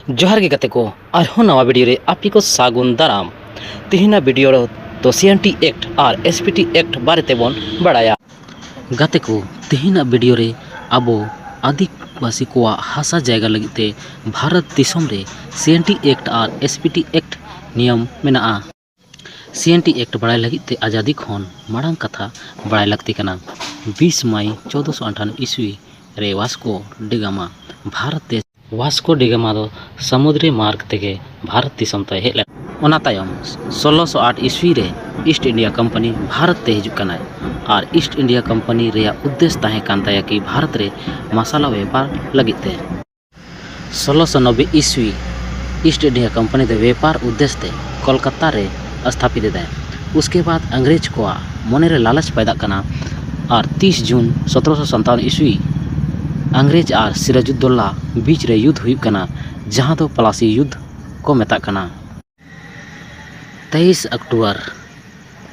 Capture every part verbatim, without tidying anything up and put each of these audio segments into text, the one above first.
ᱡᱚᱦᱟᱨ ᱜᱮ ᱜᱟᱛᱮ ᱠᱚ, ᱟᱨᱦᱚᱸ ᱱᱟᱣᱟ ᱵᱷᱤᱰᱤᱭᱳ ᱨᱮ ᱟᱯᱮ ᱠᱚ ᱥᱟᱹᱜᱩᱱ ᱫᱟᱨᱟᱢ᱾ ᱛᱮᱦᱮᱧᱟᱜ ᱵᱷᱤᱰᱤᱭᱳ ᱨᱮ ᱫᱚ ᱥᱤ ᱮᱱ ᱴᱤ ᱮᱠᱴ ᱟᱨ ᱮᱥ ᱯᱤ ᱴᱤ ᱮᱠᱴ ᱵᱟᱨᱮ ᱛᱮᱵᱚᱱ ᱵᱟᱲᱟᱭᱟ᱾ ᱜᱟᱛᱮ ᱠᱚ, ᱛᱮᱦᱮᱧᱟᱜ ᱵᱷᱤᱰᱤᱭᱳ ᱨᱮ ᱟᱵᱚ ᱟᱹᱫᱤᱵᱟᱹᱥᱤ ᱠᱚᱣᱟᱜ ᱦᱟᱥᱟ ᱡᱟᱭᱜᱟ ᱞᱟᱹᱜᱤᱫ ᱛᱮ ᱵᱷᱟᱨᱚᱛ ᱫᱤᱥᱚᱢ ᱨᱮ ᱥᱤ ᱮᱱ ᱴᱤ ᱮᱠᱴ ᱟᱨ ᱮᱥ ᱯᱤ ᱴᱤ ᱮᱠᱴ ᱱᱤᱭᱚᱢ ᱢᱮᱱᱟᱜᱼᱟ᱾ ᱥᱤ ᱮᱱ ᱴᱤ ᱮᱠᱴ ᱵᱟᱲᱟᱭ ᱞᱟᱹᱜᱤᱫ ᱛᱮ ᱟᱡᱟᱫᱤ ᱠᱷᱚᱱ ᱢᱟᱲᱟᱝ ᱠᱟᱛᱷᱟ ᱵᱟᱲᱟᱭ ᱞᱟᱹᱠᱛᱤ ᱠᱟᱱᱟ᱾ ᱵᱤᱥ ᱢᱟᱭ ᱪᱳᱫᱽᱫᱚᱥᱚ ᱟᱴᱷᱟᱱᱱᱚ ᱤᱥᱣᱤ ᱨᱮ ᱣᱟᱥᱠᱳ ᱰᱤ ᱜᱟᱢᱟ ᱵᱷᱟᱨᱚᱛ ᱫᱮᱥ, ᱣᱟᱥᱠᱳ ᱰᱤ ᱜᱟᱢᱟ ᱫᱚ ᱥᱟᱢᱩᱫᱽᱨᱤ ᱢᱟᱨᱜᱽ ᱛᱮᱜᱮ ᱵᱷᱟᱨᱚᱛ ᱫᱤᱥᱚᱢ ᱛᱮᱭ ᱦᱮᱡ ᱞᱮᱱᱟ᱾ ᱚᱱᱟ ᱛᱟᱭᱚᱢ ᱥᱳᱞᱳᱥᱚ ᱟᱴ ᱤᱥᱣᱤ ᱨᱮ ᱤᱥᱴ ᱤᱱᱰᱤᱭᱟ ᱠᱳᱢᱯᱟᱱᱤ ᱵᱷᱟᱨᱚᱛ ᱛᱮ ᱦᱤᱡᱩᱜ ᱠᱟᱱᱟᱭ ᱟᱨ ᱤᱥᱴ ᱤᱱᱰᱤᱭᱟ ᱠᱳᱢᱯᱟᱱᱤ ᱨᱮᱭᱟᱜ ᱩᱫᱽᱫᱮᱥ ᱛᱟᱦᱮᱸ ᱠᱟᱱ ᱛᱟᱭᱟ ᱠᱤ ᱵᱷᱟᱨᱚᱛ ᱨᱮ ᱢᱟᱥᱟᱞᱟ ᱵᱮᱯᱟᱨ ᱞᱟᱹᱜᱤᱫ ᱛᱮ᱾ ᱥᱳᱞᱳᱥᱚ ᱱᱚᱵᱵᱳᱭ ᱤᱥᱣᱤ ᱤᱥᱴ ᱤᱱᱰᱤᱭᱟ ᱠᱳᱢᱯᱟᱱᱤ ᱫᱚ ᱵᱮᱯᱟᱨ ᱩᱫᱽᱫᱮᱥ ᱛᱮ ᱠᱚᱞᱠᱟᱛᱟ ᱨᱮ ᱥᱛᱷᱟᱯᱤᱛ ᱮᱫᱟᱭ᱾ ᱩᱥᱠᱮ ᱵᱟᱫ ᱤᱝᱨᱮᱡᱽ ᱠᱚᱣᱟᱜ ᱢᱚᱱᱮ ᱨᱮ ᱞᱟᱞᱚᱪ ᱯᱟᱭᱫᱟᱜ ᱠᱟᱱᱟ ᱟᱨ ᱛᱤᱥ ᱡᱩᱱ ᱥᱚᱛᱨᱚᱥᱚ ᱥᱟᱱᱛᱟᱣᱚᱱ ᱤᱥᱣᱤ ᱤᱝᱨᱮᱡᱽ ᱟᱨ ᱥᱤᱨᱟᱡᱩᱫᱽᱫᱚᱞᱟ ᱵᱤᱪ ᱨᱮ ᱭᱩᱫᱽ ᱦᱩᱭᱩᱜ ᱠᱟᱱᱟ, ᱡᱟᱦᱟᱸ ᱫᱚ ᱯᱞᱟᱥᱤ ᱭᱩᱫᱽ ᱠᱚ ᱢᱮᱛᱟᱜ ᱠᱟᱱᱟ᱾ ᱛᱮᱭᱤᱥ ᱚᱠᱴᱳᱵᱚᱨ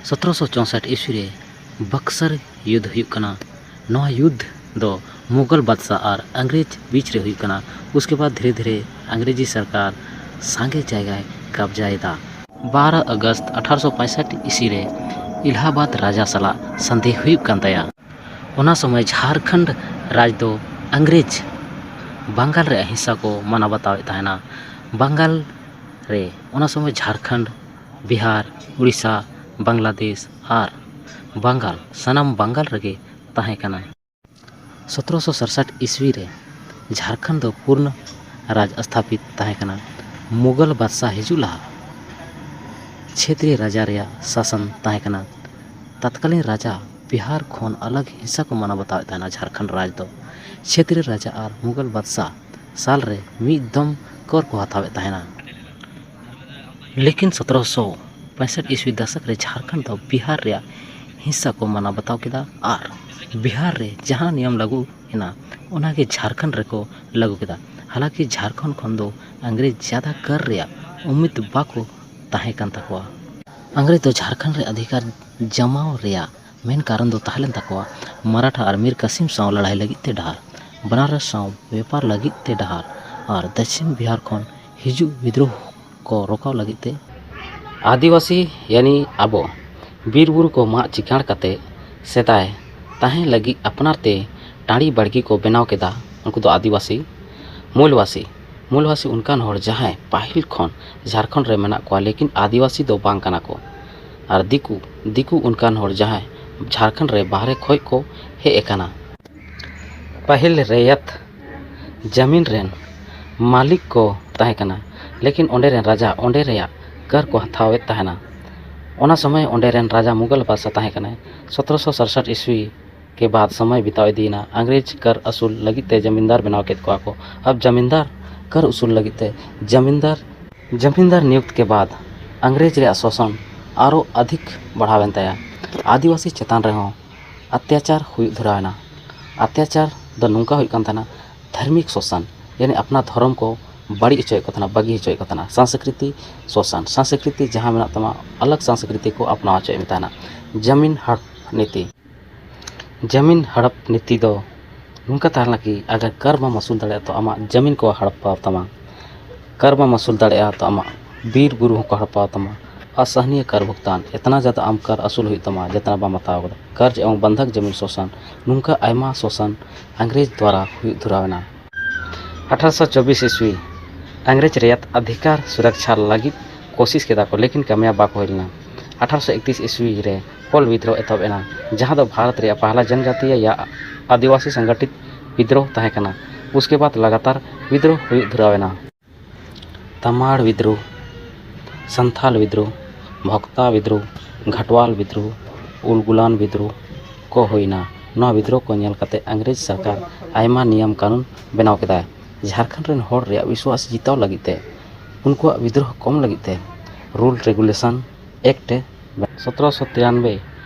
ᱥᱚᱛᱨᱚᱥᱚ ᱪᱳᱥᱚᱴ ᱤᱥᱣᱤ ᱨᱮ ᱵᱚᱠᱥᱟᱨ ᱭᱩᱫᱽ ᱦᱩᱭᱩᱜ ᱠᱟᱱᱟ᱾ ᱱᱚᱣᱟ ᱭᱩᱫᱽ ᱫᱚ ᱢᱩᱜᱚᱞ ᱵᱟᱫᱥᱟ ᱟᱨ ᱤᱝᱨᱮᱡᱽ ᱵᱤᱪ ᱨᱮ ᱦᱩᱭᱩᱜ ᱠᱟᱱᱟ᱾ ᱩᱥᱠᱮ ᱵᱟᱫ ᱫᱷᱤᱨᱮ ᱫᱷᱤᱨᱮ ᱤᱝᱨᱮᱡᱤ ᱥᱚᱨᱠᱟᱨ ᱥᱟᱸᱜᱮ ᱡᱟᱭᱜᱟᱭ ᱠᱟᱵᱽᱡᱟᱭᱮᱫᱟ᱾ ᱵᱟᱨᱚ ᱟᱜᱚᱥᱴ ᱟᱴᱷᱟᱨᱚᱥᱚ ᱯᱚᱸᱭᱥᱚᱴᱴᱤ ᱤᱥᱣᱤ ᱨᱮ ᱮᱞᱟᱦᱟᱵᱟᱫ ᱨᱟᱡᱟ ᱥᱟᱞᱟᱜ ᱥᱟᱱᱫᱷᱤ ᱦᱩᱭᱩᱜ ᱠᱟᱱ ᱛᱟᱭᱟ᱾ ᱚᱱᱟ ᱥᱚᱢᱚᱭ ᱡᱷᱟᱲᱠᱷᱚᱸᱰ ᱨᱟᱡᱽ ᱫᱚ ᱤᱝᱨᱮᱡᱽ ᱵᱟᱝᱜᱟᱞ ᱨᱮᱭᱟᱜ ᱦᱤᱸᱥᱟ ᱠᱚ ᱢᱟᱱᱟᱣ ᱵᱟᱛᱟᱣᱮᱫ ᱛᱟᱦᱮᱱᱟ᱾ ᱵᱟᱝᱜᱟᱞ ᱨᱮ ᱚᱱᱟ ᱥᱚᱢᱚᱭ ᱡᱷᱟᱲᱠᱷᱚᱸᱰ, ᱵᱤᱦᱟᱨ, ᱩᱲᱤᱥᱥᱟ, ᱵᱟᱝᱞᱟᱫᱮᱥ ᱟᱨ ᱵᱟᱝᱜᱟᱞ, ᱥᱟᱱᱟᱢ ᱵᱟᱝᱜᱟᱞ ᱨᱮᱜᱮ ᱛᱟᱦᱮᱸ ᱠᱟᱱᱟ᱾ ᱥᱚᱛᱨᱚᱥᱚ ᱥᱟᱛᱥᱚᱴ ᱤᱥᱣᱤ ᱨᱮ ᱡᱷᱟᱲᱠᱷᱚᱸᱰ ᱫᱚ ᱯᱩᱨᱱᱚ ᱨᱟᱡᱽ ᱥᱛᱷᱟᱯᱤᱛ ᱛᱟᱦᱮᱸ ᱠᱟᱱᱟ᱾ ᱢᱩᱜᱚᱞ ᱵᱟᱫᱥᱟ ᱦᱤᱡᱩᱜ ᱞᱟᱦᱟ ᱪᱷᱮᱛᱨᱤᱭᱚ ᱨᱟᱡᱟ ᱨᱮᱭᱟᱜ ᱥᱟᱥᱚᱱ ᱛᱟᱦᱮᱸ ᱠᱟᱱᱟ᱾ ᱛᱟᱛᱠᱟᱞᱤᱱ ᱨᱟᱡᱟ ᱵᱤᱦᱟᱨ ᱠᱷᱚᱱ ᱟᱞᱟᱜᱽ ᱦᱤᱸᱥᱟ ᱠᱚ ᱢᱟᱱᱟᱣ ᱵᱟᱛᱟᱣᱮᱫ ᱛᱟᱦᱮᱱᱟ ᱡᱷᱟᱲᱠᱷᱚᱸᱰ ᱨᱟᱡᱽ ᱫᱚ᱾ ᱪᱷᱮᱛᱨᱤᱭᱚ ᱨᱟᱡᱟ ᱟᱨ ᱢᱩᱜᱚᱞ ᱵᱟᱫᱥᱟ ᱥᱟᱞ ᱨᱮ ᱢᱤᱫ ᱫᱚᱢ ᱠᱚᱨ ᱠᱚ ᱦᱟᱛᱟᱣᱮᱫ ᱛᱟᱦᱮᱱᱟ᱾ ᱞᱮᱠᱤᱱ ᱥᱚᱛᱨᱚᱥᱚ ᱯᱚᱸᱭᱥᱚᱴ ᱤᱥᱣᱤ ᱫᱚᱥᱚᱠ ᱨᱮ ᱡᱷᱟᱲᱠᱷᱚᱸᱰ ᱫᱚ ᱵᱤᱦᱟᱨ ᱨᱮᱭᱟᱜ ᱦᱤᱸᱥᱟ ᱠᱚ ᱢᱟᱱᱟᱣ ᱵᱟᱛᱟᱣ ᱠᱮᱫᱟ ᱟᱨ ᱵᱤᱦᱟᱨ ᱨᱮ ᱡᱟᱦᱟᱸ ᱱᱤᱭᱚᱢ ᱞᱟᱹᱜᱩ ᱮᱱᱟ, ᱚᱱᱟᱜᱮ ᱡᱷᱟᱲᱠᱷᱚᱸᱰ ᱨᱮᱠᱚ ᱞᱟᱹᱜᱩ ᱠᱮᱫᱟ᱾ ᱦᱟᱞᱟᱸᱠᱤ ᱡᱷᱟᱲᱠᱷᱚᱸᱰ ᱠᱷᱚᱱ ᱫᱚ ᱤᱝᱨᱮᱡᱽ ᱡᱟᱫᱟ ᱠᱟᱨ ᱨᱮᱭᱟᱜ ᱩᱢᱤᱫ ᱵᱟᱠᱚ ᱛᱟᱦᱮᱸ ᱠᱟᱱ ᱛᱟᱠᱚᱣᱟ᱾ ᱤᱝᱨᱮᱡᱽ ᱫᱚ ᱡᱷᱟᱲᱠᱷᱚᱸᱰ ᱨᱮ ᱚᱫᱷᱤᱠᱟᱨ ᱡᱟᱢᱟᱣ ᱨᱮᱭᱟᱜ ᱢᱮᱱ ᱠᱟᱨᱚᱱ ᱫᱚ ᱛᱟᱦᱮᱸ ᱞᱮᱱ ᱛᱟᱠᱚᱣᱟ ᱢᱟᱨᱟᱴᱷᱟ ᱟᱨ ᱢᱤᱨ ᱠᱟᱥᱤᱢ ᱥᱟᱶ ᱞᱟᱹᱲᱦᱟᱹᱭ ᱞᱟᱹᱜᱤᱫ ᱛᱮ ᱰᱟᱦᱟᱨ, ᱵᱟᱱᱟᱨᱚᱥ ᱥᱟᱶ ᱵᱮᱯᱟᱨ ᱞᱟᱹᱜᱤᱫ ᱛᱮ ᱰᱟᱦᱟᱨ, ᱟᱨ ᱫᱚᱠᱠᱷᱤᱱ ᱵᱤᱦᱟᱨ ᱠᱷᱚᱱ ᱦᱤᱡᱩᱜ ᱵᱤᱫᱽᱨᱳᱦ ᱠᱚ ᱨᱚᱠᱟᱣ ᱞᱟᱹᱜᱤᱫ ᱛᱮ ᱟᱹᱫᱤᱵᱟᱹᱥᱤ, ᱭᱟᱱᱤ ᱟᱵᱚ, ᱵᱤᱨ ᱵᱩᱨᱩ ᱠᱚ ᱢᱟᱜ ᱪᱤᱠᱟᱹᱲ ᱠᱟᱛᱮ ᱥᱮᱫᱟᱭ ᱛᱟᱦᱮᱸ ᱞᱟᱹᱜᱤᱫ ᱟᱯᱱᱟᱨ ᱛᱮ ᱴᱟᱺᱰᱤ ᱵᱟᱲᱜᱮ ᱠᱚ ᱵᱮᱱᱟᱣ ᱠᱮᱫᱟ᱾ ᱩᱱᱠᱩ ᱫᱚ ᱟᱹᱫᱤᱵᱟᱹᱥᱤ, ᱢᱩᱞᱵᱟᱥᱤ, ᱢᱩᱞᱵᱟᱥᱤ ᱚᱱᱠᱟᱱ ᱦᱚᱲ ᱡᱟᱦᱟᱸᱭ ᱯᱟᱹᱦᱤᱞ ᱠᱷᱚᱱ ᱡᱷᱟᱲᱠᱷᱚᱸᱰ ᱨᱮ ᱢᱮᱱᱟᱜ ᱠᱚᱣᱟ, ᱞᱮᱠᱤᱱ ᱟᱹᱫᱤᱵᱟᱹᱥᱤ ᱫᱚ ᱵᱟᱝ ᱠᱟᱱᱟ ᱠᱚ᱾ ᱟᱨ ᱫᱤᱠᱩ, ᱫᱤᱠᱩ ᱚᱱᱠᱟᱱ ᱦᱚᱲ ᱡᱟᱦᱟᱸᱭ ᱡᱷᱟᱲᱠᱷᱚᱸᱰ ᱨᱮ ᱵᱟᱦᱨᱮ ᱠᱷᱚᱱ ᱠᱚ ᱦᱮᱡ ᱟᱠᱟᱱᱟ᱾ ᱯᱟᱹᱦᱤᱞ ᱨᱮᱭᱟᱛ ᱡᱟᱢᱤᱱ ᱨᱮᱱ ᱢᱟᱹᱞᱤᱠ ᱠᱚ ᱛᱟᱦᱮᱸ ᱠᱟᱱᱟ, ᱞᱮᱠᱤᱱ ᱚᱸᱰᱮ ᱨᱮᱱ ᱨᱟᱡᱟ ᱚᱸᱰᱮ ᱨᱮᱭᱟᱜ ᱠᱟᱨ ᱠᱚ ᱦᱟᱛᱟᱣᱮᱫ ᱛᱟᱦᱮᱱᱟ᱾ ᱚᱱᱟ ᱥᱚᱢᱚᱭ ᱚᱸᱰᱮ ᱨᱮᱱ ᱨᱟᱡᱟ ᱢᱩᱜᱚᱞ ᱵᱟᱫᱥᱟ ᱛᱟᱦᱮᱸ ᱠᱟᱱᱟᱭ᱾ ᱥᱚᱛᱨᱚᱥᱚ ᱥᱟᱲᱥᱟᱴ ᱤᱥᱣᱤ ᱠᱮ ᱵᱟᱫ ᱥᱚᱢᱚᱭ ᱵᱤᱛᱟᱣ ᱤᱫᱤᱭᱮᱱᱟ᱾ ᱟᱝᱨᱮᱡᱽ ᱠᱟᱨ ᱟᱹᱥᱩᱞ ᱞᱟᱹᱜᱤᱫ ᱛᱮ ᱡᱟᱢᱤᱱᱫᱟᱨ ᱵᱮᱱᱟᱣ ᱠᱮᱫ ᱠᱚᱣᱟ ᱠᱚ᱾ ᱟᱵ ᱡᱟᱢᱤᱱᱫᱟᱨ ᱠᱟᱨ ᱟᱹᱥᱩᱞ ᱞᱟᱹᱜᱤᱫ ᱛᱮ ᱡᱟᱢᱤᱱᱫᱟᱨ, ᱡᱟᱢᱤᱱᱫᱟᱨ ᱱᱤᱭᱩᱠᱛ ᱠᱮ ᱵᱟᱫ ᱟᱝᱨᱮᱡᱽ ᱨᱮᱭᱟᱜ ᱥᱳᱥᱚᱱ ᱟᱨᱚ ᱟᱫᱷᱤᱠ ᱵᱟᱲᱦᱟᱣᱮᱱ ᱛᱟᱭᱟ᱾ ᱟᱹᱫᱤᱵᱟᱹᱥᱤ ᱪᱮᱛᱟᱱ ᱨᱮᱦᱚᱸ ᱚᱛᱛᱟᱪᱟᱨ ᱦᱩᱭᱩᱜ ᱫᱷᱩᱨᱟᱣᱮᱱᱟ᱾ ᱚᱛᱛᱟᱪᱟᱨ ᱫᱚ ᱱᱚᱝᱠᱟ ᱦᱩᱭᱩᱜ ᱠᱟᱱ ᱛᱟᱦᱮᱱᱟ, ᱫᱷᱟᱨᱢᱤᱠ ᱥᱳᱥᱚᱱ, ᱭᱟᱱᱤ ᱟᱯᱱᱟᱨ ᱫᱷᱚᱨᱚᱢ ᱠᱚ ᱵᱟᱹᱲᱤᱡ ᱦᱚᱪᱚᱭᱮᱫ ᱠᱚ ᱛᱟᱦᱮᱱᱟ, ᱵᱟᱹᱜᱤ ᱦᱚᱪᱚᱭᱮᱫ ᱠᱚ ᱛᱟᱦᱮᱱᱟ᱾ ᱥᱚᱝᱥᱠᱨᱤᱛᱤ ᱥᱳᱥᱚᱱ, ᱥᱚᱝᱥᱠᱨᱤᱛᱤ ᱡᱟᱦᱟᱸ ᱢᱮᱱᱟᱜ ᱛᱟᱢᱟ, ᱟᱞᱟᱜᱽ ᱥᱚᱝᱥᱠᱨᱤᱛᱤ ᱠᱚ ᱟᱯᱱᱟᱣ ᱦᱚᱪᱚᱭᱮᱫ ᱢᱮ ᱛᱟᱦᱮᱱᱟ᱾ ᱡᱟᱢᱤᱱ ᱦᱟᱲᱯ ᱱᱤᱛᱤ, ᱡᱟᱢᱤᱱ ᱦᱟᱲᱯ ᱱᱤᱛᱤ ᱫᱚ ᱱᱚᱝᱠᱟ ᱛᱟᱦᱮᱸ ᱞᱮᱱᱟ ᱠᱤ, ᱟᱜᱟᱨ ᱠᱟᱨ ᱵᱟᱢ ᱟᱹᱥᱩᱞ ᱫᱟᱲᱮᱭᱟᱜᱼᱟ, ᱛᱚ ᱟᱢᱟᱜ ᱡᱟᱢᱤᱱ ᱠᱚ ᱦᱟᱲᱯᱟᱣ ᱛᱟᱢᱟ᱾ ᱠᱟᱨ ᱵᱟᱢ ᱟᱹᱥᱩᱞ ᱫᱟᱲᱮᱭᱟᱜᱼᱟ, ᱛᱚ ᱟᱢᱟᱜ ᱵᱤᱨ ᱵᱩᱨᱩ ᱦᱚᱸᱠᱚ ᱦᱟᱲᱯᱟᱣ ᱛᱟᱢᱟ᱾ ᱟᱥᱟᱦᱱᱤᱭ ᱠᱟᱨ ᱵᱷᱩᱜᱽᱛᱟᱱ, ᱮᱛᱱᱟ ᱡᱟᱫᱟ ᱟᱢ ᱠᱟᱨ ᱟᱹᱥᱩᱞ ᱦᱩᱭᱩᱜ ᱛᱟᱢᱟ, ᱡᱮᱛᱱᱟ ᱵᱟᱢ ᱦᱟᱛᱟᱣ ᱠᱟᱫᱟ᱾ ᱠᱟᱨᱡᱽ ᱮᱵᱚᱝ ᱵᱚᱱᱫᱷᱚᱠ ᱡᱟᱢᱤᱱ ᱥᱳᱥᱟᱱ, ᱱᱚᱝᱠᱟ ᱟᱭᱢᱟ ᱥᱳᱥᱟᱱ ᱤᱝᱨᱮᱡᱽ ᱫᱣᱟᱨᱟ ᱦᱩᱭᱩᱜ ᱫᱷᱩᱨᱟᱣ ᱮᱱᱟ᱾ ᱟᱴᱷᱟᱨᱚᱥᱚ ᱪᱚᱵᱵᱤᱥ ᱤᱥᱣᱤ, ᱤᱝᱨᱮᱡᱽ ᱨᱮᱭᱟᱜ ᱚᱫᱷᱤᱠᱟᱨ ᱥᱩᱨᱚᱠᱪᱷᱟ ᱞᱟᱹᱜᱤᱫ ᱠᱳᱥᱤᱥ ᱠᱮᱫᱟ ᱠᱚ, ᱞᱮᱠᱤᱱ ᱠᱟᱢᱭᱟᱵ ᱵᱟᱠᱚ ᱦᱩᱭ ᱞᱮᱱᱟ᱾ ᱟᱴᱷᱟᱨᱚᱥᱚ ᱮᱠᱛᱤᱥ ᱤᱥᱣᱤ ᱨᱮ ᱠᱳᱞ ᱵᱤᱫᱽᱨᱳᱦ ᱮᱛᱚᱦᱚᱵ ᱮᱱᱟ, ᱡᱟᱦᱟᱸ ᱫᱚ ᱵᱷᱟᱨᱚᱛ ᱨᱮᱭᱟᱜ ᱯᱟᱦᱞᱟ ᱡᱚᱱᱡᱟᱛᱤᱭᱟ ᱭᱟ ᱟᱹᱫᱤᱵᱟᱹᱥᱤ ᱥᱚᱝᱜᱚᱴᱷᱤᱛ ᱵᱤᱫᱽᱨᱳᱦ ᱛᱟᱦᱮᱸ ᱠᱟᱱᱟ᱾ ᱩᱥᱠᱮ ᱵᱟᱫ ᱞᱟᱜᱟᱛᱟᱨ ᱵᱤᱫᱽᱨᱳᱦ ᱦᱩᱭᱩᱜ ᱫᱷᱩᱨᱟᱣ ᱮᱱᱟ᱾ ᱛᱟᱢᱟᱲ ᱵᱤᱫᱽᱨᱳᱦ, ᱥᱟᱱᱛᱷᱟᱞ ᱵᱤᱫᱽᱨᱳᱦ, ᱵᱷᱚᱠᱛᱟ ᱵᱤᱫᱽᱨᱳᱦ, ᱜᱷᱟᱴᱣᱟᱞ ᱵᱤᱫᱽᱨᱳᱦ, ᱩᱞᱜᱩᱞᱟᱱ ᱵᱤᱫᱽᱨᱳᱦ ᱠᱚ ᱦᱩᱭᱱᱟ᱾ ᱱᱚᱣᱟ ᱵᱤᱫᱽᱨᱳᱦ ᱠᱚ ᱧᱮᱞ ᱠᱟᱛᱮ ᱤᱝᱨᱮᱡᱽ ᱥᱚᱨᱠᱟᱨ ᱟᱭᱢᱟ ᱱᱤᱭᱚᱢ ᱠᱟᱹᱱᱩᱱ ᱵᱮᱱᱟᱣ ᱠᱮᱫᱟᱭ᱾ ᱡᱷᱟᱲᱠᱷᱚᱸᱰ ᱨᱮᱱ ᱦᱚᱲ ᱨᱮᱭᱟᱜ ᱵᱤᱥᱣᱟᱥ ᱡᱤᱛᱟᱹᱣ ᱞᱟᱹᱜᱤᱫ ᱛᱮ, ᱩᱱᱠᱩᱣᱟᱜ ᱵᱤᱫᱽᱨᱳᱦ ᱠᱚᱢ ᱞᱟᱹᱜᱤᱫ ᱛᱮ ᱨᱩᱞ ᱨᱮᱜᱩᱞᱮᱥᱚᱱ ᱮᱠᱴ ᱮ ᱥᱚᱛᱨᱚᱥᱚ ᱛᱤᱨᱟᱱᱵᱮ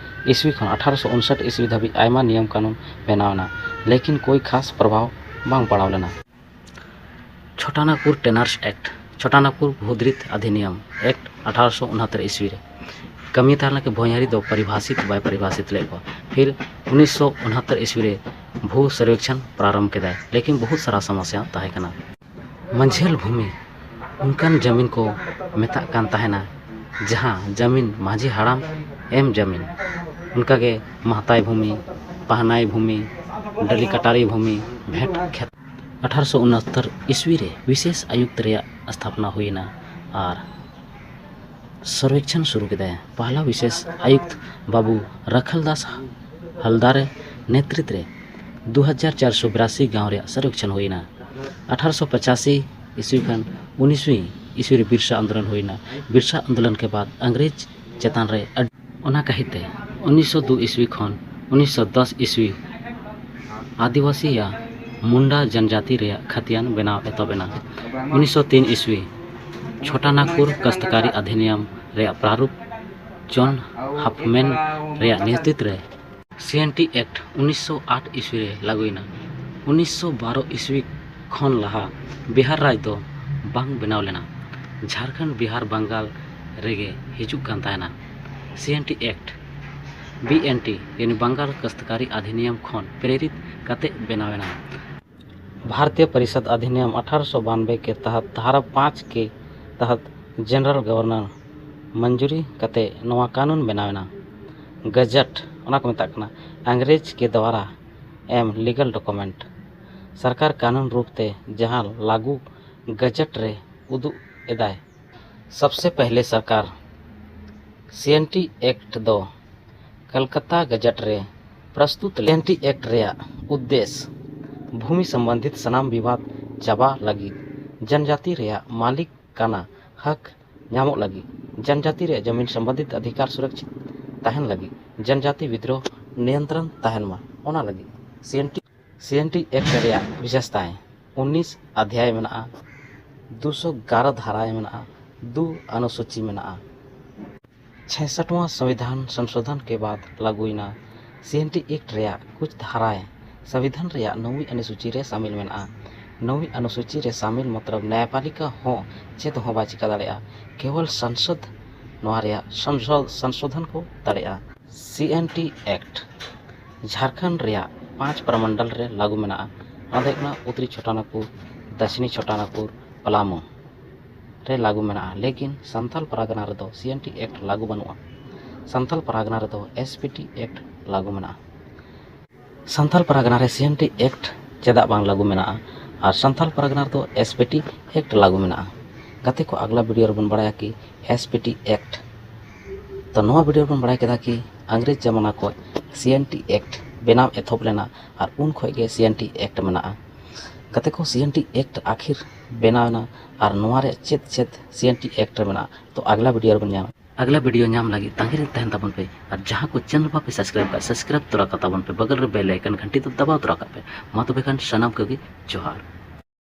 ᱤᱥᱣᱤ ᱠᱷᱚᱱ ᱟᱴᱷᱟᱨᱚᱥᱚ ᱩᱱᱥᱟᱴ ᱤᱥᱣᱤ ᱫᱷᱟᱹᱵᱤᱡ ᱟᱭᱢᱟ ᱱᱤᱭᱚᱢ ᱠᱟᱹᱱᱩᱱ ᱵᱮᱱᱟᱣ ᱮᱱᱟ, ᱞᱮᱠᱤᱱ ᱠᱳᱭ ᱠᱷᱟᱥ ᱯᱨᱚᱵᱷᱟᱣ ᱵᱟᱝ ᱯᱟᱲᱟᱣ ᱞᱮᱱᱟ᱾ ᱪᱷᱳᱴᱟᱱᱟᱜᱽᱯᱩᱨ ᱴᱮᱱᱟᱨᱥ ᱮᱠᱴ, ᱪᱷᱳᱴᱟᱱᱟᱜᱽᱯᱩᱨ ᱵᱷᱩᱫᱽᱨᱤᱛ ᱚᱫᱷᱤᱱᱤᱭᱚᱢ ᱮᱠᱴ, ᱟᱴᱷᱟᱨᱚᱥᱚ ᱩᱱᱦᱟᱛᱛᱚᱨ ᱤᱥᱣᱤ ᱨᱮ ᱠᱟᱹᱢᱤ ᱛᱟᱦᱮᱸ ᱞᱮᱱᱟ ᱠᱤ ᱵᱷᱚᱧᱟᱨᱤ ᱫᱚ ᱯᱚᱨᱤᱵᱷᱟᱥᱤᱛ ᱵᱟᱭ ᱯᱚᱨᱤᱵᱷᱟᱥᱤᱛ ᱞᱮᱫ ᱠᱚᱣᱟ᱾ ᱯᱷᱤᱨ ᱩᱱᱤᱥᱥᱚ ᱩᱱᱦᱟᱛᱛᱚᱨ ᱤᱥᱣᱤ ᱨᱮ ᱵᱷᱩ ᱥᱚᱨᱵᱮᱠᱷᱚᱱ ᱯᱨᱟᱨᱚᱢᱵᱷ ᱠᱮᱫᱟᱭ, ᱞᱮᱠᱤᱱ ᱵᱚᱦᱩᱛ ᱥᱟᱨᱟ ᱥᱚᱢᱚᱥᱭᱟ ᱛᱟᱦᱮᱸ ᱠᱟᱱᱟ᱾ ᱢᱟᱹᱡᱷᱤᱭᱟᱹᱞ ᱵᱷᱩᱢᱤ ᱚᱱᱠᱟᱱ ᱡᱟᱹᱢᱤᱱ ᱠᱚ ᱢᱮᱛᱟᱜ ᱠᱟᱱ ᱛᱟᱦᱮᱱᱟ, ᱡᱟᱦᱟᱸ ᱡᱟᱹᱢᱤᱱ ᱢᱟᱹᱡᱷᱤ ᱦᱟᱲᱟᱢ ᱮᱢ ᱡᱟᱹᱢᱤᱱ᱾ ᱚᱱᱠᱟᱜᱮ ᱢᱟᱦᱛᱟᱭ ᱵᱷᱩᱢᱤ, ᱯᱟᱦᱱᱟᱭ ᱵᱷᱩᱢᱤ, ᱰᱟᱹᱞᱤ ᱠᱟᱴᱟᱨᱤ ᱵᱷᱩᱢᱤ, ᱵᱷᱮᱴ ᱠᱷᱮᱛ᱾ ᱟᱴᱷᱟᱨᱚᱥᱚ ᱩᱱᱚᱛᱛᱚᱨ ᱤᱥᱣᱤ ᱨᱮ ᱵᱤᱥᱮᱥ ᱟᱭᱩᱠᱛ ᱨᱮᱭᱟᱜ ᱥᱛᱷᱟᱯᱱᱟ ᱦᱩᱭᱮᱱᱟ ᱟᱨ ᱥᱚᱨᱵᱮᱠᱷᱚᱱ ᱥᱩᱨᱩ ᱠᱮᱫᱟᱭ᱾ ᱯᱟᱦᱞᱟ ᱵᱤᱥᱮᱥ ᱟᱭᱩᱠᱛ ᱵᱟᱵᱩ ᱨᱟᱠᱷᱟᱞ ᱫᱟᱥ ᱦᱟᱞᱫᱟᱨᱮ ᱱᱮᱛᱨᱤᱛ ᱨᱮ ᱫᱩ ᱦᱟᱡᱟᱨ ᱪᱟᱨᱥᱚ ᱵᱤᱨᱟᱥᱤ ᱜᱟᱶ ᱨᱮᱭᱟᱜ ᱥᱚᱨᱵᱮᱠᱷᱚᱱ ᱦᱩᱭᱮᱱᱟ᱾ ᱟᱴᱷᱟᱨᱚᱥᱚ ᱯᱚᱪᱟᱥᱤ ᱤᱥᱣᱤ ᱠᱷᱚᱱ ᱩᱱᱤᱥᱣᱤ ᱤᱥᱣᱤ ᱨᱮ ᱵᱤᱨᱥᱟ ᱟᱱᱫᱳᱞᱚᱱ ᱦᱩᱭᱮᱱᱟ᱾ ᱵᱤᱨᱥᱟ ᱟᱱᱫᱳᱞᱚᱱ ᱠᱮ ᱵᱟᱫ ᱟᱝᱨᱮᱡᱽ ᱪᱮᱛᱟᱱ ᱨᱮ ᱟᱹᱰᱤ, ᱚᱱᱟ ᱠᱟᱹᱦᱤᱛᱮ ᱩᱱᱤᱥᱥᱚ ᱫᱩ ᱤᱥᱣᱤ ᱠᱷᱚᱱ ᱩᱱᱤᱥᱥᱚ ᱫᱚᱥ ᱤᱥᱣᱤ ᱟᱹᱫᱤᱵᱟᱹᱥᱤᱭᱟ ᱢᱩᱱᱰᱟ ᱡᱚᱱᱡᱟᱹᱛᱤ ᱨᱮᱭᱟᱜ ᱠᱷᱟᱹᱛᱤᱭᱟᱱ ᱵᱮᱱᱟᱣ ᱮᱛᱚᱦᱚᱵ ᱮᱱᱟ᱾ ᱩᱱᱤᱥᱥᱚ ᱛᱤᱱ ᱤᱥᱣᱤ ᱪᱷᱳᱴᱟ ᱱᱟᱜᱽᱯᱩᱨ ᱠᱟᱥᱛᱠᱟᱨᱤ ᱚᱫᱷᱤᱱᱤᱭᱚᱢ ᱨᱮᱭᱟᱜ ᱯᱨᱟᱨᱩᱯ ᱡᱚᱱ ᱦᱟᱯᱢᱮᱱ ᱨᱮᱭᱟᱜ ᱱᱮᱛᱨᱤᱛ ᱨᱮ ᱥᱤ ᱮᱱ ᱴᱤ ᱮᱠᱴ ᱩᱱᱤᱥᱥᱚ ᱟᱴ ᱤᱥᱣᱤ ᱨᱮ ᱞᱟᱹᱜᱩᱭᱮᱱᱟ᱾ ᱩᱱᱤᱥᱥᱚ ᱵᱟᱨᱚ ᱤᱥᱣᱤ ᱠᱷᱚᱱ ᱞᱟᱦᱟ ᱵᱤᱦᱟᱨ ᱨᱟᱡᱽ ᱫᱚ ᱵᱟᱝ ᱵᱮᱱᱟᱣ ᱞᱮᱱᱟ᱾ ᱡᱷᱟᱲᱠᱷᱚᱸᱰ, ᱵᱤᱦᱟᱨ, ᱵᱟᱝᱜᱟᱞ ᱨᱮᱜᱮ ᱦᱤᱡᱩᱜ ᱠᱟᱱ ᱛᱟᱦᱮᱱᱟ᱾ C N T act, B N T, ᱭᱟᱱᱤ ᱵᱟᱝᱜᱟᱞ ᱠᱟᱥᱛᱠᱟᱨᱤ ᱚᱫᱷᱤᱱᱤᱭᱚᱢ ᱠᱷᱚᱱ ᱯᱨᱮᱨᱤᱛ ᱠᱟᱛᱮ ᱵᱮᱱᱟᱣ ᱮᱱᱟ᱾ ᱵᱷᱟᱨᱚᱛᱤᱭᱚ ᱯᱚᱨᱤᱥᱚᱫ ᱚᱫᱷᱤᱱᱤᱭᱚᱢ ᱟᱴᱷᱟᱨᱚᱥᱚ ᱵᱟᱱᱵᱮ ᱠᱮ ᱛᱟᱦᱟᱛ ᱫᱷᱟᱨᱟ ᱯᱟᱸᱪ ᱠᱮ ᱛᱟᱦᱟᱛ ᱡᱮᱱᱟᱨᱮᱞ ᱜᱚᱵᱷᱚᱨᱱᱚᱨ ᱢᱚᱧᱡᱩᱨᱤ ᱠᱟᱛᱮ ᱱᱚᱣᱟ ᱠᱟᱹᱱᱩᱱ ᱵᱮᱱᱟᱣ ᱮᱱᱟ᱾ ᱜᱮᱡᱮᱴ, ᱚᱱᱟ ᱠᱚ ᱢᱮᱛᱟᱜ ᱠᱟᱱᱟ ᱟᱝᱨᱮᱡᱽ ᱠᱮ ᱫᱣᱟᱨᱟ ᱮᱢ ᱞᱤᱜᱟᱞ ᱰᱚᱠᱩᱢᱮᱱᱴ᱾ ᱥᱚᱨᱠᱟᱨ ᱠᱟᱹᱱᱩᱱ ᱨᱩᱯ ᱛᱮ ᱡᱟᱦᱟᱸ ᱞᱟᱹᱜᱩ ᱜᱮᱡᱮᱴ ᱨᱮ ᱩᱫᱩᱜ ᱮᱫᱟᱭ᱾ ᱥᱚᱵᱥᱮ ᱯᱮᱦᱞᱮ ᱥᱚᱨᱠᱟᱨ ᱥᱤ ᱮᱱ ᱴᱤ ᱮᱠᱴ ᱫᱚ ᱠᱚᱞᱠᱟᱛᱟ ᱜᱮᱡᱮᱴ ᱨᱮ ᱯᱨᱚᱥᱛᱩᱛ ᱞᱮᱱ᱾ ᱥᱤ ᱮᱱ ᱴᱤ ᱮᱠᱴ ᱨᱮᱭᱟᱜ ᱩᱫᱽᱫᱮᱥ ᱵᱷᱩᱢᱤ ᱥᱚᱢᱵᱚᱱᱫᱷᱤᱛ ᱥᱟᱱᱟᱢ ᱵᱤᱵᱟᱫ ᱪᱟᱵᱟ ᱞᱟᱹᱜᱤᱫ, ᱡᱚᱱᱡᱟᱹᱛᱤ ᱨᱮᱭᱟᱜ ᱢᱟᱹᱞᱤᱠ ᱠᱟᱱᱟ ᱦᱚᱠ ᱧᱟᱢᱚᱜ ᱞᱟᱹᱜᱤᱫ, ᱡᱚᱱᱡᱟᱹᱛᱤ ᱨᱮᱭᱟᱜ ᱡᱚᱢᱤᱱ ᱥᱚᱢᱵᱚᱱᱫᱷᱤᱛ ᱚᱫᱷᱤᱠᱟᱨ ᱥᱩᱨᱚᱠᱪᱷᱤᱛ ᱛᱟᱦᱮᱱ ᱞᱟᱹᱜᱤᱫ, ᱡᱚᱱᱡᱟᱹᱛᱤ ᱵᱤᱫᱽᱨᱳᱦ ᱱᱤᱭᱚᱱᱛᱨᱚᱱ ᱛᱟᱦᱮᱱ ᱢᱟ, ᱚᱱᱟ ᱞᱟᱹᱜᱤᱫ ᱥᱤ ᱮᱱ ᱴᱤ, ᱥᱤ ᱮᱱ ᱴᱤ ᱮᱠᱴ ᱨᱮᱭᱟᱜ ᱵᱤᱥᱮᱥᱛᱟᱭ ᱩᱱᱤᱥ ᱚᱫᱷᱭᱟᱭ ᱢᱮᱱᱟᱜᱼᱟ, ᱫᱩᱥᱚ ᱜᱟᱨᱚ ᱫᱷᱟᱨᱟᱭ ᱢᱮᱱᱟᱜᱼᱟ, ᱫᱩ ᱚᱱᱩᱥᱩᱪᱤ ᱢᱮᱱᱟᱜᱼᱟ᱾ ᱪᱷᱮᱥᱴᱷᱣᱟᱸ ᱥᱚᱝᱵᱤᱫᱷᱟᱱ ᱥᱚᱝᱥᱳᱫᱷᱚᱱ ᱠᱮ ᱵᱟᱫ ᱞᱟᱹᱜᱩᱭᱮᱱᱟ᱾ ᱥᱤ ᱮᱱ ᱴᱤ ᱮᱠᱴ ᱨᱮᱭᱟᱜ ᱠᱩᱪ ᱫᱷᱟᱨᱟᱭ ᱥᱚᱝᱵᱤᱫᱷᱟᱱ ᱨᱮᱭᱟᱜ ᱱᱚᱣᱤ ᱚᱱᱩᱥᱩᱪᱤ ᱨᱮ ᱥᱟᱢᱤᱞ ᱢᱮᱱᱟᱜᱼᱟ᱾ ᱱᱚᱣᱤ ᱚᱱᱩᱥᱩᱪᱤ ᱨᱮ ᱥᱟᱢᱤᱞ ᱢᱚᱛᱞᱚᱵ ᱱᱟᱭᱟᱯᱟᱞᱤᱠᱟ ᱦᱚᱸ ᱪᱮᱫ ᱦᱚᱸ ᱵᱟᱭ ᱪᱤᱠᱟ ᱫᱟᱲᱮᱭᱟᱜᱼᱟ, ᱠᱮᱵᱚᱞ ᱥᱚᱝᱥᱚᱫ ᱱᱚᱣᱟ ᱨᱮᱭᱟᱜ ᱥᱚᱝᱥᱚ-, ᱥᱚᱝᱥᱳᱫᱷᱚᱱ ᱠᱚ ᱫᱟᱲᱮᱭᱟᱜᱼᱟ᱾ ᱥᱤ ᱮᱱ ᱴᱤ ᱮᱠᱴ ᱡᱷᱟᱲᱠᱷᱚᱸᱰ ᱨᱮᱭᱟᱜ ᱯᱟᱸᱪ ᱯᱨᱚᱢᱚᱱᱰᱚᱞ ᱨᱮ ᱞᱟᱹᱜᱩ ᱢᱮᱱᱟᱜᱼᱟ᱾ ᱚᱱᱟ ᱫᱚ ᱦᱩᱭᱩᱜ ᱠᱟᱱᱟ ᱩᱛᱛᱚᱨᱤ ᱪᱷᱳᱴᱟᱱᱟᱜᱽᱯᱩᱨ, ᱫᱟᱥᱱᱤ ᱪᱷᱳᱴᱟᱱᱟᱜᱽᱯᱩᱨ, ᱯᱟᱞᱟᱢᱩ ᱨᱮ ᱞᱟᱹᱜᱩ ᱢᱮᱱᱟᱜᱼᱟ, ᱞᱮᱠᱤᱱ ᱥᱟᱱᱛᱟᱞ ᱯᱟᱨᱜᱟᱱᱟ ᱨᱮᱫᱚ ᱥᱤ ᱮᱱ ᱴᱤ ᱮᱠᱴ ᱞᱟᱹᱜᱩ ᱵᱟᱹᱱᱩᱜᱼᱟ᱾ ᱥᱟᱱᱛᱟᱞ ᱯᱟᱨᱜᱟᱱᱟ ᱨᱮᱫᱚ ᱮᱥ ᱯᱤ ᱴᱤ ᱮᱠᱴ ᱞᱟᱹᱜᱩ ᱢᱮᱱᱟᱜᱼᱟ᱾ ᱥᱟᱱᱛᱟᱞ ᱯᱟᱨᱜᱟᱱᱟ ᱨᱮ ᱥᱤ ᱮᱱ ᱴᱤ ᱮᱠᱴ ᱪᱮᱫᱟᱜ ᱵᱟᱝ ᱞᱟᱹᱜᱩ ᱢᱮᱱᱟᱜᱼᱟ ᱟᱨ ᱥᱟᱱᱛᱟᱞ ᱯᱟᱨᱜᱟᱱᱟ ᱨᱮᱫᱚ ᱮᱥ ᱯᱤ ᱴᱤ ᱮᱠᱴ ᱞᱟᱹᱜᱩ ᱢᱮᱱᱟᱜᱼᱟ? ᱜᱟᱛᱮ ᱠᱚ, ᱟᱜᱽᱞᱟ ᱵᱷᱤᱰᱤᱭᱳ ᱨᱮᱵᱚᱱ ᱵᱟᱲᱟᱭᱟ ᱠᱤ ᱮᱥ ᱯᱤ ᱴᱤ ᱮᱠᱴ᱾ ᱛᱚ ᱱᱚᱣᱟ ᱵᱷᱤᱰᱤᱭᱳ ᱨᱮᱵᱚᱱ ᱵᱟᱲᱟᱭ ᱠᱮᱫᱟ ᱠᱤ ᱤᱝᱨᱮᱡᱽ ᱡᱟᱢᱟᱱᱟ ᱠᱷᱚᱱ ᱥᱤ ᱮᱱ ᱴᱤ ᱮᱠᱴ ᱵᱮᱱᱟᱣ ᱮᱛᱚᱦᱚᱵ ᱞᱮᱱᱟ ᱟᱨ ᱩᱱ ᱠᱷᱚᱱ ᱜᱮ ᱥᱤ ᱮᱱ ᱴᱤ ᱮᱠᱴ ᱢᱮᱱᱟᱜᱼᱟ᱾ ᱜᱟᱛᱮ ᱠᱚ, ᱥᱤ ᱮᱱ ᱴᱤ ᱮᱠᱴ ᱟᱹᱠᱷᱤᱨ ᱵᱮᱱᱟᱣ ᱮᱱᱟ ᱟᱨ ᱱᱚᱣᱟ ᱨᱮ ᱪᱮᱫ ᱪᱮᱫ ᱥᱤ ᱮᱱ ᱴᱤ ᱮᱠᱴ ᱨᱮ ᱢᱮᱱᱟᱜᱼᱟ, ᱛᱚ ᱟᱜᱽᱞᱟ ᱵᱷᱤᱰᱤᱭᱳ ᱨᱮᱵᱚᱱ ᱧᱟᱢᱟ᱾ ᱟᱜᱽᱞᱟ ᱵᱷᱤᱰᱤᱭᱳ ᱧᱟᱢ ᱞᱟᱹᱜᱤᱫ ᱛᱟᱺᱜᱤ ᱨᱮ ᱛᱟᱦᱮᱱ ᱛᱟᱵᱚᱱ ᱯᱮ ᱟᱨ ᱡᱟᱦᱟᱸ ᱠᱚ ᱪᱮᱱᱮᱞ ᱵᱟᱯᱮ ᱥᱟᱵᱥᱠᱨᱟᱭᱤᱵ ᱠᱟᱜ, ᱥᱟᱵᱥᱠᱨᱟᱭᱤᱵ ᱛᱚᱨᱟ ᱠᱟᱜ ᱛᱟᱵᱚᱱ ᱯᱮ, ᱵᱟᱜᱟᱞ ᱨᱮ ᱵᱮᱞ ᱟᱭᱠᱚᱱ ᱜᱷᱟᱱᱴᱤ ᱫᱚ ᱫᱟᱵᱟᱣ ᱛᱚᱨᱟ ᱠᱟᱜ ᱯᱮ᱾ ᱢᱟ ᱛᱚᱵᱮ ᱠᱷᱟᱱ ᱥᱟᱱᱟᱢ ᱠᱚᱜᱮ ᱡᱚᱦᱟᱨ᱾